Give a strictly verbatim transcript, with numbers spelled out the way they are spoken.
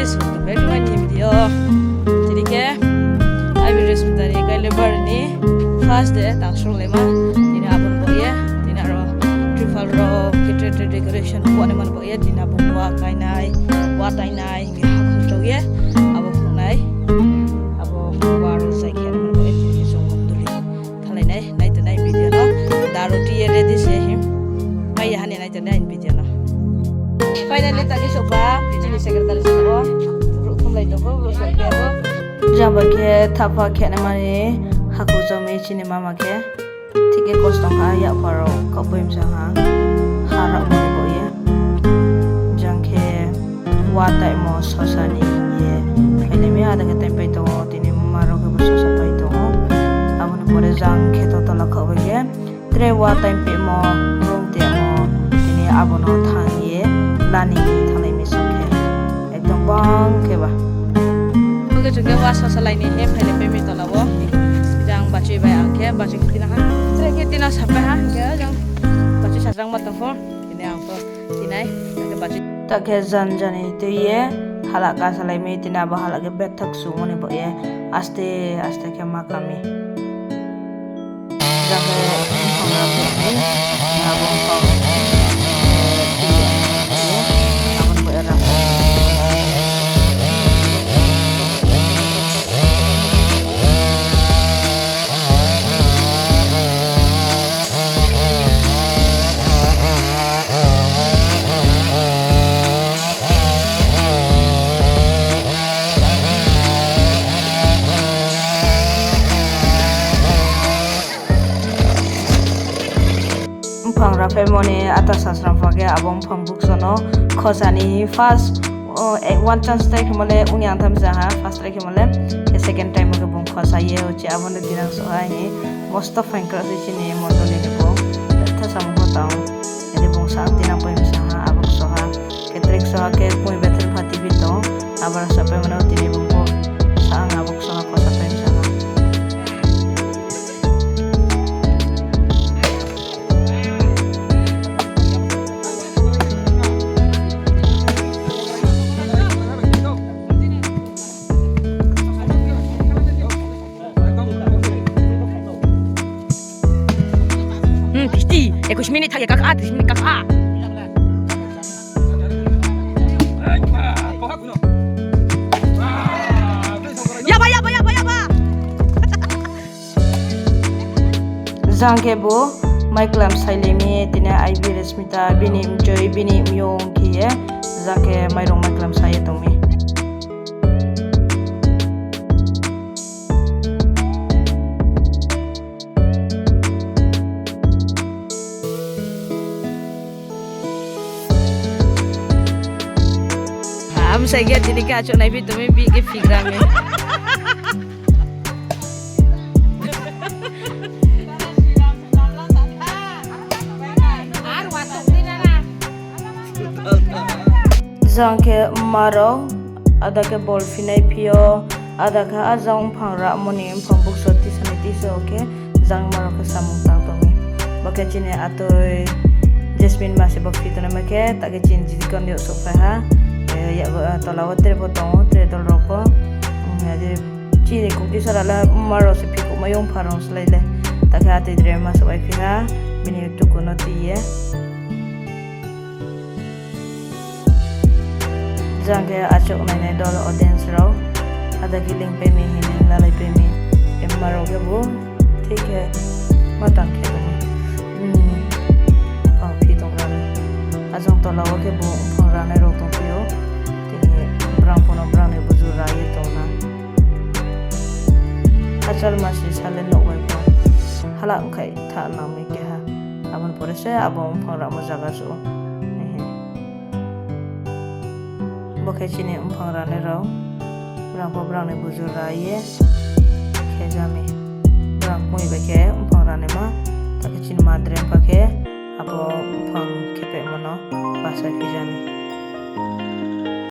Sung tong khe tma ni video. Tini khe I B Resmita ni kailabar ni first day tang sung laima. Tini abo ni baoh ye, tini aro tripal rao khe tre tre decoration khe naima ni baoh ye, tini abo wa kainai, wa tainai, hing khe hakhor chouh ye, abo phungnai, abo wa rao zai khe naima ni baoh ye, tini khe sung mondoli thannglai nai, nai tongnai video no. Daro ti ye ready se him. Pai ya hani nai tongnai video no. Finally, tagi soba, chini secretary sabo. Brouh thumlai tong kho, brouh sabo. Jang ba khe thapha khe naima ni hakhor chouh mi chini mama khe. Thik khe kosto kha, yakpha rao kaupoi msa ha. Ha rao mo ni baoh ye. Jang khe wa taimo sosa ni ye. Phailai mi ada khe taipai tong ou, tini mama rao khe bo sosa pai tong ou. Abo ni pore jang khe to tola khaoh bai khe. Tre wa time pehmo, rung temo, tini abo no thanng ye, lani thannglai mi song khe. Ekdom bang khe ba. Bo khe chung khe wa sosa lai ni he phailai pai mi tola wo. Jang bachui bai ang khe, bachui khe tina ha. Tre khe tina sapai ha, hing khe jang bachui sasrang ma tong pho. Tini ang pho tinai, ta khe bachui. Ta khe jan jani tui ye, hala kasalai mi, tini abo hala khe bethak sungmo ni baoh ye, aste aste khe ma ka mi. Mphang raphaimo ni ata sasrang pha khe abo mphang bukso no khosa ni first, o, eh, one chance try khemo le ong ya tham sa ha, first try khemo le, khe second time o khe bung khosa ye, o chi abo no dinang so ha hi, mosto phaing kra se chini mondoli ni bung, tha samung pho tang, ede bung sa ang dinang pai sa ha, abo kso ha, khe trik so ha khe poi bethel pha T V tong, abar sa pai mano tini bung pho sa ang abo kso ha khosa pai sa ha. Hmm, tishti, ekush minit thage kaka, tishti minit kaka. Yaba, yaba, yaba, yaba. Jang khe bo maiklam sailai mi, tini I B Resmita, bini mchoi, bini myong khe ye, jang khe mairung maiklam sa ye tong mi. Am sa khe tini khe achouh nai phi tong mi, bi khe phigra mi. Jang khe mma rao, ada khe bol phinai phi yo, ada khe a jang mphang ramo ni mphang bukso tisa ni tisa khe jang mma rao khe samung tang tong mi. Bo khe chini atoi Jasmine ma se bo phi tongnai ma khe, ta khe chini jidi kon yo souhphai ha. Eh, ya, eh, tola wo tre pho tong ou, tre dol rao pho. Chini kungti sara le mma rao se phikouh mai yo, mpha rao slái le. Ta khe atoi dre ma souhphai phi ha, bini tuku no tui ye. Jang khe achouh nainai dol audience rao, ada khe lingpai mi, hing lalaipai mi, mma rao khe bo thik khe ma tang khe tong mi. Mphang phi tong ra mi. Ajang tola wo khe bo mphang ranai rao tong phi ou. Tini brang pho no brang ni buju ra ye tong na. Achal ma si sa le nouh bai pho hala ongkhai tha nang mi keha. Abo ni pore se abo mphang ramo zaga suh ou. Bo khe chini mphang ranai rao, brang pho brang ni buju ra ye khe ja mi. Brang kmui bai khe mphang ranaima, ta khe chini madre mpha khe abo mphang khepehmo no bachai phi ja mi.